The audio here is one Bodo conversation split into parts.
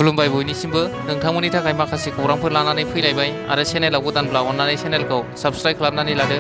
खुलुमबाय बयनिसिमबो नोंथांमोननि थाखाय माखासे खौरांफोर लानानै फैलायबाय आरो चेनेलाव गोदानब्ला अन्नानै चेनेलखौ साबस्क्राइब खालामनानै लादो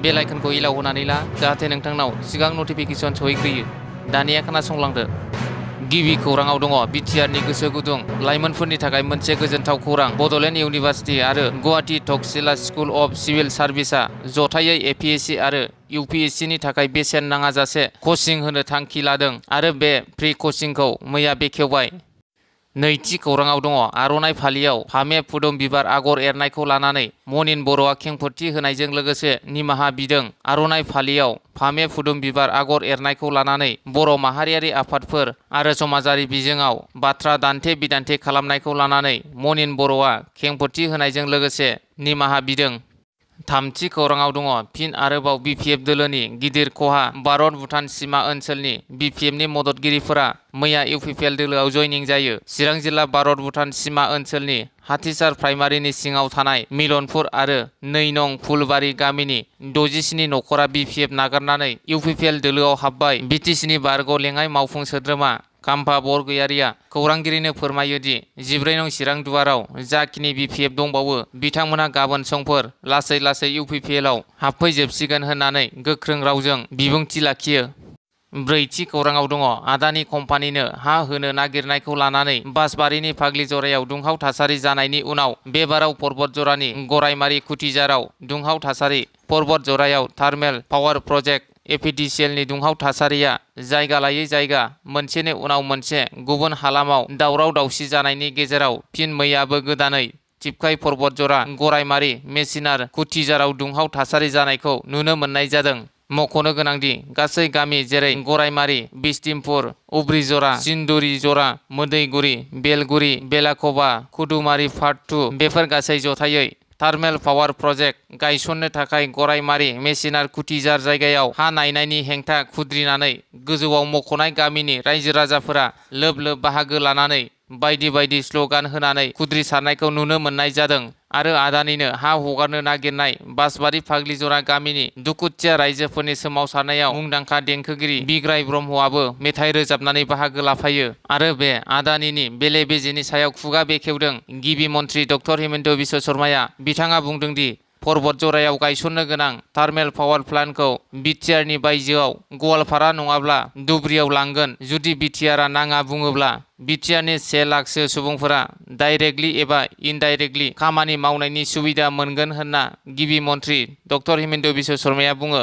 बेल आइकनखौ इलाव होनानै ला जाहाथे नोंथांनाव सिगां नटिफिकेसन सहैग्रोयो। दानिया खोनासंलांदो। गिबि खौराङाव दङ बिटिआरनि गोसो गुदुं लाइमोनफोरनि थाखाय मोनसे गोजोनथाव खौरां। बड'लेण्ड इउनिभार्सिटि आरो Guwahati Takshashila School of Civil सार्भिसआ जथायै एपिएससि आरो इउपिएससिनि थाखाय बेसेन नाङाजासे कचिं होनो थांखि लादों आरो बे फ्रि कचिंखौ मैया बेखेवबाय। नैथि खौराङाव दङ आर'नाइ फालियाव फामे फुदुम बिबार आगर एरनायखौ लानानै मनिन बर'आ खेंफोरथि होनायजों लोगोसे निमाहा बिदों। आर'नाइ फालियाव फामे फुदुम बिबार आगर एरनायखौ लानानै बर' माहारियारि आफादफोर आरो समाजारि बिजोङाव बाथ्रा दान्थे बिदान्थे खालामनायखौ लानानै मनिन बर'आ खेंफोरथि होनायजों लोगोसे निमाहा बिदों। थामथि खौराङाव दङ फिन आरोबाव बिपिएफ दोलोनि गिदिर खहा। भारत भुटान सिमा ओनसोलनि बिपिएफनि मददगिरिफोरा मैया इउपिपिएल दोलोआव जयनिं जायो। चिरां जिल्ला भारत भुटान सिमा ओनसोलनि हाथिसार प्राइमारिनि सिङाव थानाय मिलनपुर आरो 2 नं फुलबारि गामिनि 67 नखरा बिपिएफ नागारनानै इउपिपिएल दोलोआव हाबबाय। बिटिसिनि बारग' लेङाइ मावफुं सोद्रोमा खाम्फा बरगयारिया खौरांगिरिनो फोरमायो दि 14 नं चिरां दुवाराव जाखिनि बिपिएफ दंबावो बिथांमोनहा गाबोन समफोर लासै लासै इउपिपिएलआव हाबफैजोबसिगोन होननानै गोख्रों रावजों बिबुंथि लाखियो। ब्रैथि खौराङाव दङ आदानि कम्पानिनो हा होनो नागिरनायखौ लानानै बासबारिनि फाग्लिजरायाव दुंहाव थासारि जानायनि उनाव बेबाराव पर्बतजरानि गरायमारि खुथिजाराव दुंहाव थासारि। पर्बतजरायाव थार्मेल पावार प्रजेक्ट एपिडिसिएलनि दुंहाव थासारिया जायगा लायै जायगा मोनसेनि उनाव मोनसे गुबुन हालामाव दावराव दावसि जानायनि गेजेराव फिन मैयाबो गोदानै थिपकाइ पर्बतजरा गरायमारि मेसिनार खुथिजाराव दुंहाव थासारि जानायखौ नुनो मोननाय जादों। मख'नो गोनांदि गासै गामि जेरै गरायमारि, बिस्तिमपुर, उब्रिजरा, सिन्दुरिजरा, मोदैगुरि, बेलगुरि, बेलाख'बा, खुदुमारि पार्ट 2 बेफोर गासै जथायै थार्मेल पावार प्रजेक्ट गायसननो थाखाय गरायमारि मेसिनार खुथिजार जायगायाव हा नायनायनि हेंथा खुद्रिनानै गोजौआव मख'नाय गामिनि रायजो राजाफोरा लोब लोब बाहागो लानानै बायदि बायदि स्ल'गान होनानै खुद्रिसारनायखौ नुनो मोननाय जादों आरो आदानिनो हा हगारनो नागिरनाय बासबारि फाग्लिजरा गामिनि दुखुथिया रायजोफोरनि सोमावसारनायाव मुंदांखा देंखोगिरि बिग्राय ब्रह्मआबो मेथाइ रोजाबनानै बाहागो लाफायो आरो बे आदानिनि बेले बेजेनि सायाव खुगा बेखेवदों। गिबि मन्थ्रि डक्टर हिमन्त बिश्व शर्माया बिथाङा बुंदों दि पर्बतजरायाव गायसननो गोनां थार्मेल पावार प्लान्टखौ बिटिआरनि बायजोआव गवालपारा नङाब्ला धुब्रियाव लांगोन। जुदि बिटिआरआ नाङा बुङोब्ला बिटिआरनि 1 लाखसो सुबुंफोरा डाइरेक्टलि एबा इनडाइरेक्टलि खामानि मावनायनि सुबिदा मोनगोन होनना गिबि मन्थ्रि डक्टर हिमन्त बिश्व शर्माया बुङो।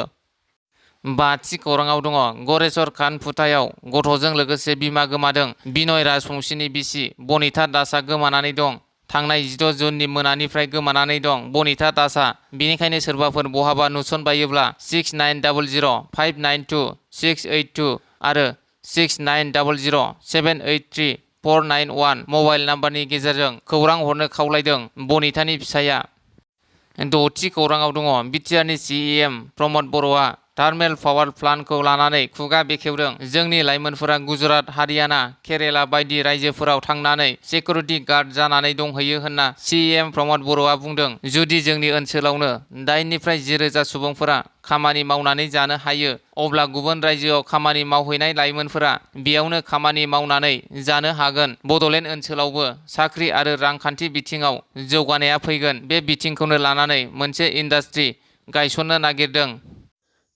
बाथि खौराङाव दङ गरेस्वर खानपुथायाव गथ'जों लोगोसे बिमा गोमादों। बिनय राजबंशीनि बिसि बनिता दासआ गोमानानै दं। थांनाय 16 जुननि मोनानिफ्राय गोमानानै दं बनिता दासआ। बेनिखायनो सोरबाफोर बहाबा नुसनबायोब्ला 6900592682 आरो 6900783491 मबाइल नाम्बारनि गेजेरजों खौरां हरनो खावलायदों बनितानि फिसाया। द'थि खौराङाव दङ बिटिआरनि सिएम प्रमद बर'आ थार्मेल पावार प्लान्टखौ लानानै खुगा बेखेवदों। जोंनि लाइमोनफोरा गुजरात, हारियाना, केरेला बायदि रायजोफोराव थांनानै सिकिउरिटि गार्ड जानानै दंहैयो होनना सिएम प्रमद बर'आ बुंदों। जुदि जोंनि ओनसोलावनो 8 निफ्राय 10 रोजा सुबुंफोरा खामानि मावनानै जानो हायो अब्ला गुबुन रायजोआव खामानि मावहैनाय लाइमोनफोरा बेयावनो खामानि मावनानै जानो हागोन। बड'लेण्ड ओनसोलावबो साख्रि आरो रांखान्थि बिथिङाव जौगानाया फैगोन। बे बिथिंखौनो लानानै मोनसे इन्डास्ट्रि गायसननो नागिरदों।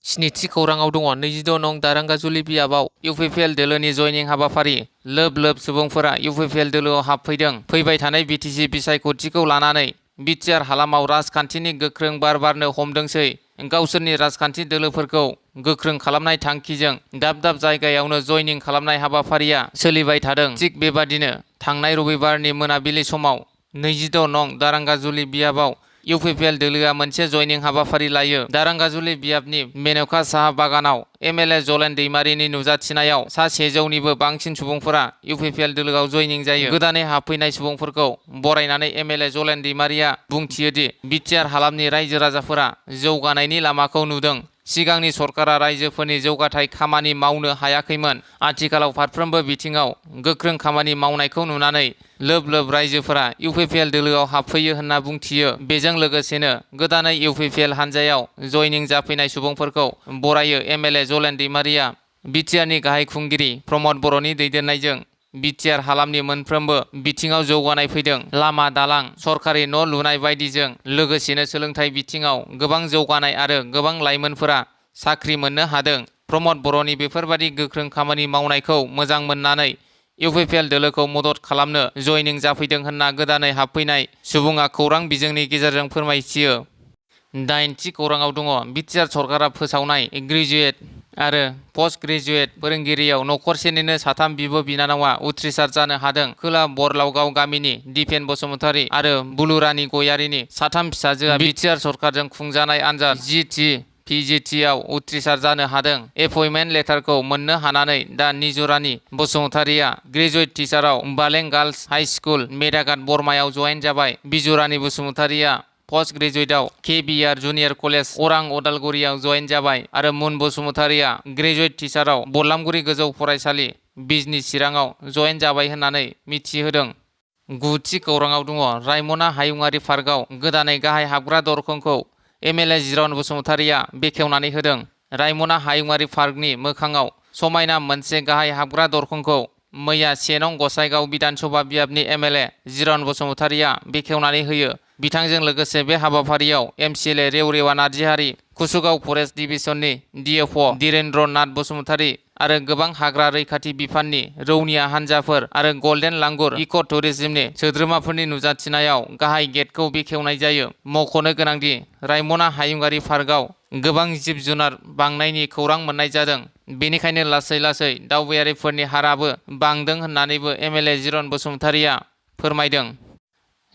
स्निथि खौराङाव दङ 26 नं दारांगाजुलि बियाबाव इउपिपिएल दोलोनि जयनिं हाबाफारि। लोब लोब सुबुंफोरा इउपिपिएल दोलोआव हाबफैदों। फैबाय थानाय बिटिसि बिसायख'थिखौ लानानै बिटिआर हालामाव राजखान्थिनि गोख्रों बार बारनो हमदोंसै। गावसोरनि राजखान्थि दोलोफोरखौ गोख्रों खालामनाय थांखिजों दाब दाब जायगायावनो जयनिं खालामनाय हाबाफारिया सोलिबाय थादों। थिग बेबादिनो थांनाय रबिबारनि मोनाबिलि समाव 26 नं दारांगाजुलि बियाबाव इउपिपिएल दोलोआ मोनसे जयनिं हाबाफारि लायो। दारांगाजुलि बियाबनि मेन'का साहा बागानाव एमएलए जलेन दैमारिनि नुजाथिनायाव सा 100निबो बांसिन सुबुंफोरा इउपिपिएल दोलोआव जयनिं जायो। गोदानै हाबफैनाय सुबुंफोरखौ बरायनानै एमएलए जलेन दैमारिया बुंथियोदि बिटिआर हालामनि रायजो राजाफोरा जौगानायनि लामाखौ नुदों। सिगांनि सरकारा रायजोफोरनि जौगाथाय खामानि मावनो हायाखैमोन। आथिखालाव फारफ्रोमबो बिथिङाव गोख्रों खामानि मावनायखौ नुनानै लोब लोब रायजोफोरा इउपिपिएल दोलोआव हाबफैयो होनना बुंथियो। बेजों लोगोसेनो गोदानै इउपिपिएल हानजायाव जयनिं जाफैनाय सुबुंफोरखौ बरायो एमएलए जलेन दैमारिया। बिटिआरनि गाहाय खुंगिरि प्रमद बर'नि दैदेननायजों बिटिआर हालामनि मोनफ्रोमबो बिथिङाव जौगानाय फैदों। लामा दालां, सरखारि न' लुनाय बायदिजों लोगोसेनो सोलोंथाइ बिथिङाव गोबां जौगानाय आरो गोबां लाइमोनफोरा साख्रि मोननो हादों। प्रमद बर'नि बेफोरबादि गोख्रों खामानि मावनायखौ मोजां मोननानै इउपिपिएल दोलोखौ मदद खालामनो जयनिं जाफैदों होनना गोदानै हाबफैनाय सुबुङा खौरां बिजोंनि गेजेरजों फोरमायथियो। 8थि खौराङाव दङ बिटिआर सरकारा फोसावनाय ग्रेजुवेट आरो पस्ट ग्रेजुवेट फोरोंगिरियाव नखरसेनिनो 3 बिब' बिनानावा उथ्रिसार जानो हादों। खोला बरलावगाव गामिनि दिपेन बसुमतारी आरो बुलुरानि गयारिनि 3 फिसाजोआ बिटिआर सरकारजों खुंजानाय आनजाद GT/PGT-आव उथ्रिसार जानो हादों। एपइन्टमेन्ट लेटारखौ मोननो हानानै दा निजरानि बसुमतारीया ग्रेजुवेट टिचाराव बालें गार्लस हाइ स्कुल, मेदाघाट, बरमायाव जयेन जाबाय। बिजुरानि बसुमतारीया पस्ट ग्रेजुवेटआव KBR जुनियर कलेज, अरां, उदालगुरियाव जयेन जाबाय आरो मुन बसुमतारीया ग्रेजुवेट टिचाराव बरलामगुरि गोजौ फरायसालि, बिजनि, चिराङाव जयेन जाबाय होननानै मिथिहोदों। 9थि खौराङाव दङ रायमना हायुङारि पार्कआव गोदानै गाहाय हाबग्रा दरखंखौ MLA जिरन बसुमतारीया बेखेवनानै होदों। रायमना हायुङारि पार्कनि मोखाङाव समायना मोनसे गाहाय हाबग्रा दरखंखौ मैया 1 नं गसाइगाव बिधानसभा बियाबनि MLA जिरन बसुमतारीया बेखेवनानै होयो। बिथांजों लोगोसे बे हाबाफारियाव MCLA रेवरेवा नार्जिहारि, कुसुगाव फरेस्ट डिभिजननि DFO धीरेन्द्र नाथ बसुमतारी आरो गोबां हाग्रा रैखाथि बिफाननि रौनिया हान्जाफोर आरो गल्डेन लांगुर इक' टुरिज्मनि सोद्रोमाफोरनि नुजाथिनायाव गाहाय गेटखौ बेखेवनाय जायो। मख'नो गोनांदि रायमना हायुङारि पार्कआव गोबां जिब जुनार बांनायनि खौरां मोननाय जादों। बेनिखायनो लासै लासै दावबायारिफोरनि हाराबो बांदों होननानैबो MLA जिरन बसुमतारीया फोरमायदों।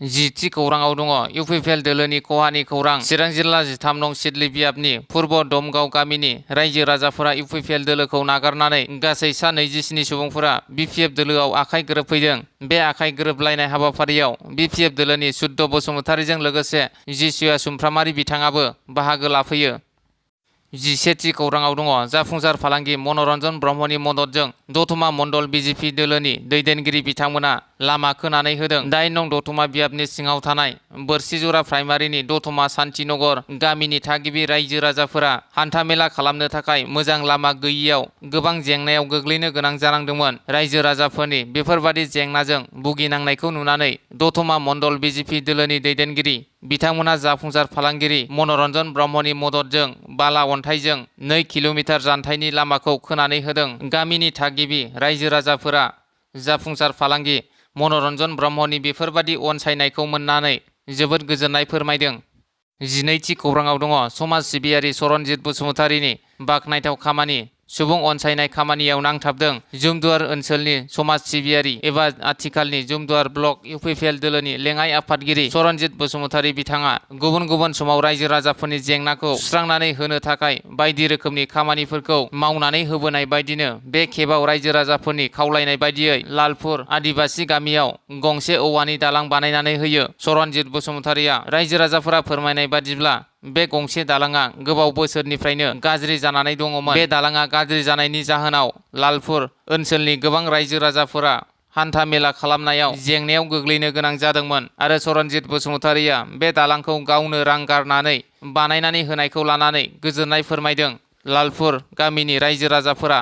10थि खौराङाव दङ इउपिपिएल दोलोनि खहानि खौरां। चिरां जिल्ला 13 नं सिदली बियाबनि पुर्ब दमगाव गामिनि रायजो राजाफोरा इउपिपिएल दोलोखौ नागारनानै गासै सा 27 सुबुंफोरा BPF दोलोआव आखाइ गोरोबफैदों। बे आखाइ गोरोबलायनाय हाबाफारियाव BPF दोलोनि सुद्द बसुमतारीजों लोगोसे जिसुया सुमफ्रामारि बिथाङाबो बाहागो लाफैयो। 11थि खौराङाव दङ जाफुंसार फालांगि मनरन्जन ब्रह्मनि मददजों दतमा मण्डल BJP दोलोनि दैदेनगिरि बिथांमोना लामा खोनानै होदों। 8 नं दतमा बियाबनि सिङाव थानाय बोरसिजरा प्राइमारिनि दतमा शान्तिनगर गामिनि थागिबि रायजो राजाफोरा हान्थामेला खालामनो थाखाय मोजां लामा गैयियाव गोबां जेंनायाव गोग्लैनो गोनां जानांदोंमोन। रायजो राजाफोरनि बेफोरबादि जेंनाजों भुगिनांनायखौ नुनानै दतमा मण्डल BJP दोलोनि दैदेनगिरि बिथांमोना जाफुंसार फालांगिरि मनरन्जन ब्रह्मनि मददजों बाला अन्थाइजों 2 किल'मिटार जानथाइनि लामाखौ खोनानै होदों। गामिनि थागिबि रायजो राजाफोरा जाफुंसार फालांगि मनरन्जन ब्रह्मनि बेफोरबादि अनसायनायखौ मोननानै जोबोद गोजोननाय फोरमायदों। 12थि खौराङाव दङ समाज सिबियारि सरनजित बसुमतारीनि बाखनायथाव खामानि। सुबुं अनसायनाय खामानियाव नांथाबदों। जुमदुवार ओनसोलनि समाज सिबियारि एबा आथिखालनि जुमदुवार ब्लक इउपिपिएल दोलोनि लेङाइ आफादगिरि सरनजित बसुमतारी बिथाङा गुबुन गुबुन समाव रायजो राजाफोरनि जेंनाखौ सुस्रांनानै होनो थाखाय बायदि रोखोमनि खामानिफोरखौ मावनानै होबोनाय बायदिनो बे खेबाव रायजो राजाफोरनि खावलायनाय बायदियै लालपुर आदिबासि गामियाव गंसे औवानि दालां बानायनानै होयो। सरनजित बसुमतारीया रायजो राजाफोरा फोरमायनाय बादिब्ला बे गंसे दालाङा गोबाव बोसोरनिफ्रायनो गाज्रि जानानै दङमोन। बे दालाङा गाज्रि जानायनि जाहोनाव लालपुर ओनसोलनि गोबां रायजो राजाफोरा हान्था मेला खालामनायाव जेंनायाव गोग्लैनो गोनां जादोंमोन आरो सरनजित बसुमतारीया बे दालांखौ गावनो रां गारनानै बानायनानै होनायखौ लानानै गोजोननाय फोरमायदों। लालपुर गामिनि रायजो राजाफोरा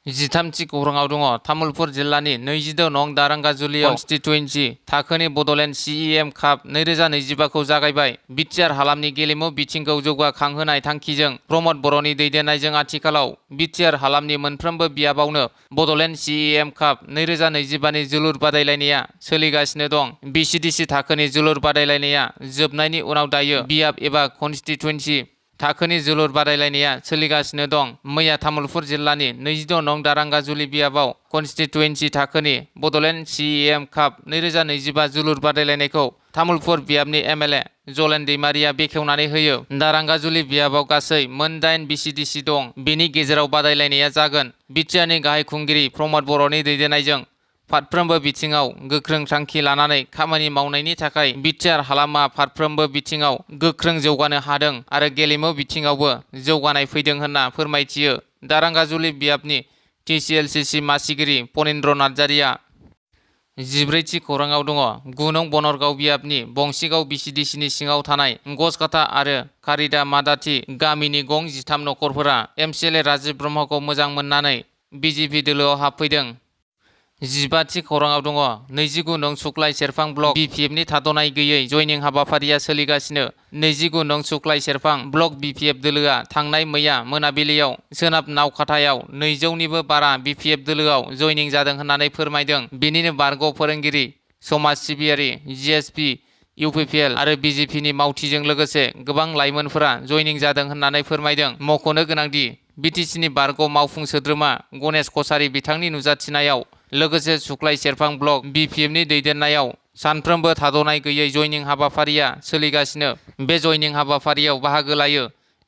13थि खौराङाव दङ तामुलपुर जिल्लानि 26 नं दारांगाजुलियाव कन्स्टिटुएन्सि थाखोनि बड'लेण्ड CEM काप 2025 खौ जागायबाय। बिटिआर हालामनि गेलेमु बिथिंखौ जौगाखांहोनाय थांखिजों प्रमद बर'नि दैदेननायजों आथिखालाव बिटिआर हालामनि मोनफ्रोमबो बियाबावनो बड'लेण्ड CEM काप 2025 नि जोलुर बादायलायनाया सोलिगासिनो दं। BCDC थाखोनि जोलुर बादायलायनाया जोबनायनि उनाव दायो बियाब एबा कन्स्टिटुएन्सि थाखोनि जोलुर बादायलायनाया सोलिगासिनो दं। मैया तामुलपुर जिल्लानि 26 नं दारांगाजुलि बियाबाव कन्स्टिटुएन्सि थाखोनि बड'लेण्ड CEM काप 2025 जोलुर बादायलायनायखौ तामुलपुर बियाबनि MLA जलेन दैमारिया बेखेवनानै होयो। दारांगाजुलि बियाबाव गासै मोन 8 BCDC दं। बेनि गेजेराव बादायलायनाया जागोन। बिटिआरनि गाहाय खुंगिरि प्रमद बर'नि दैदेननायजों फारफ्रोमबो बिथिङाव गोख्रों थांखि लानानै खामानि मावनायनि थाखाय बिटिआर हालामा फारफ्रोमबो बिथिङाव गोख्रों जौगानो हादों आरो गेलेमु बिथिङावबो जौगानाय फैदों होनना फोरमायथियो। दारांगाजुलि बियाबनि TCLCC मासिगिरि पनिन्द्र नार्जारिया 14थि खौराङाव दङ 9 नं बनरगाव बियाबनि बंसिगाव BCDCनि सिङाव थानाय गसकाटा आरो कारिदा मादाथि गामिनि गं 13 नखरफोरा MCLA राजिब ब्रह्मखौ मोजां मोननानै BJP दोलोआव हाबफैदों। 15थि खौराङाव दङ। 29 नं सुक्लाय सेरफां ब्लक BPFनि थाद'नाय गैयै जयनिं हाबाफारिया सोलिगासिनो। 29 नं सुक्लाय सेरफां ब्लक BPF दोलोआ थांनाय मैया मोनाबिलियाव सोनाब नावखाथायाव 200निबो बारा BPF दोलोआव जयनिं जादों होननानै फोरमायदों। बेनिनो बारग' फोरोंगिरि, समाज सिबियारि, GSP, UPPL आरो BJPनि मावथिजों लोगोसे गोबां लाइमोनफोरा जयनिं जादों होननानै फोरमायदों। मख'नो गोनांदि BTCनि बारग' मावफुं सोद्रोमा गणेश कछारी बिथांनि नुजाथिनायाव लोगोसे सुक्लाय सेरफां ब्लक BPFनि दैदेननायाव सानफ्रोमबो थाद'नाय गैयै जयनिं हाबाफारिया सोलिगासिनो। बे जयनिं हाबाफारियाव बाहागो लायो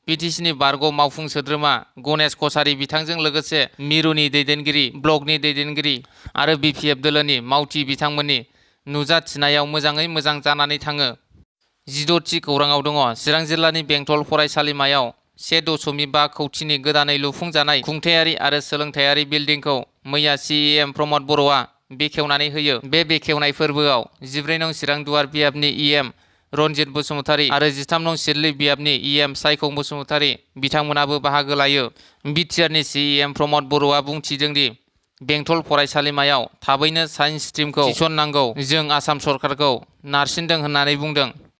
BTCनि बारग' मावफुं सोद्रोमा गणेश कछारी बिथांजों लोगोसे मिरुनि दैदेनगिरि, ब्लकनि दैदेनगिरि आरो BPF दोलोनि मावथि बिथांमोननि नुजाथिनायाव मोजाङै मोजां जानानै थाङो। 16थि खौराङाव दङ। चिरां जिल्लानि बेंटल फरायसालिमायाव 1.5 कौटिनि गोदानै लुफुंजानाय खुंथायारि आरो सोलोंथायारि बिल्डिंखौ मैया CEM प्रमद बर'आ बेखेवनानै होयो। बे बेखेवनाय फोरबोआव 14 नं चिरां दुवार बियाबनि EM रनजित बसुमतारी आरो 13 नं सिदली बियाबनि EM सायखं बसुमतारी बिथांमोनाबो बाहागो लायो। बिटिआरनि CEM प्रमद बर'आ बुंथिदों दि बेंटल फरायसालिमायाव थाबैनो साइन्स स्ट्रिमखौ थिसननांगौ। जों आसाम सरकारखौ नारसिनदों होननानै बुंदों।